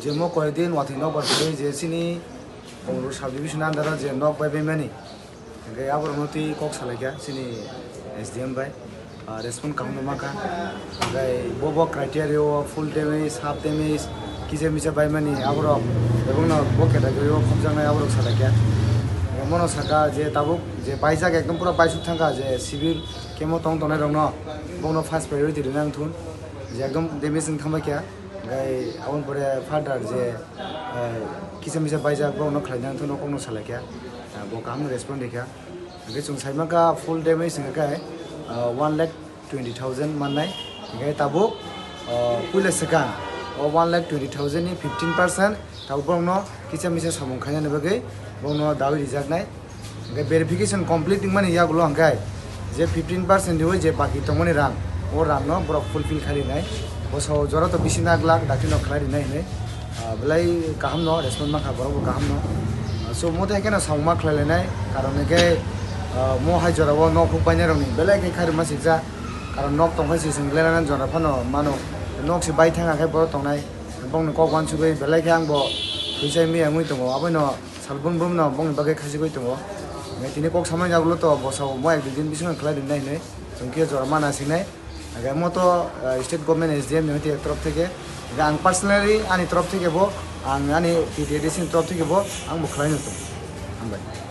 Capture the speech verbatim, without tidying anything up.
Je mo koyekdin watwi nokbar kwrwi je chini Kamalpur subdivision under o je nok bai bai mani, hwnkhe aborokno twi kok salaikha chini S D M bai, ah, respond kaham no mankha. Hwnkhe bo bo criteria o full damage, half damage, kisa misa bai mani aborok, ebongno bo category o khopjaknai aborok salaikha. Mono saka je tabuk je baijak ekdom pura baisuk thangkha je civil camp o tong tongnai rokno, bongno first priority rwna wngthun, je ekdom damage wng thangbaikha. Hwnkhe aboni pore further je, eh, kisa misa baijak, borokno khlaina wngthun, nokokno salaikha, eh, bo kaham respond rikha. Hwnkhe chwng saimankha full damage wngkha khe, eh, one lakh twenty thousand mannai. Hwnkhe tabuk, eh, puila swkang o one lakh twenty thousand ni fifteen percent tabuk borokno kisa misa samung khainani bagwi borokno dawi rijaknai. Hwnkhe verification complete wngmani yagulo hwnkhe je fifteen percent riwi je baki tongmani rang, o rangno borok fulfill khai rinai. Bosao jora to bisi nak lak, dakhino khlai rinai hinwi, ah, belai kahamno respond mankha borokbo kahamno. Ah, so, omo tei kheno samung ma khlai lainai, karon hwnkhe, ah, mo hai jorao nok huk bainai rokni belai khe khairokma sikjak, karon nok tongkhe se chwng lerana jora phano mano, nok se bai thang khe borok tongnai, bongni kok uansugwi belai khe angbo thwichai miya wngwi tongo, abono salbrum brum no bongni bagwi khachigwi tongo. Hwnkhe tini kok samani yagulo to bosao mo ek dui din bisingo khlai rinai hinwi chwng khe jora mana sinai. Hwnkhe mo to, eh, state government S D M ni hoite ek torof theke, hwnkhe ang personally ani torof theke bo, ang ani T T A D C ni torof theke bo ang bo khlai no tongo. Hambai.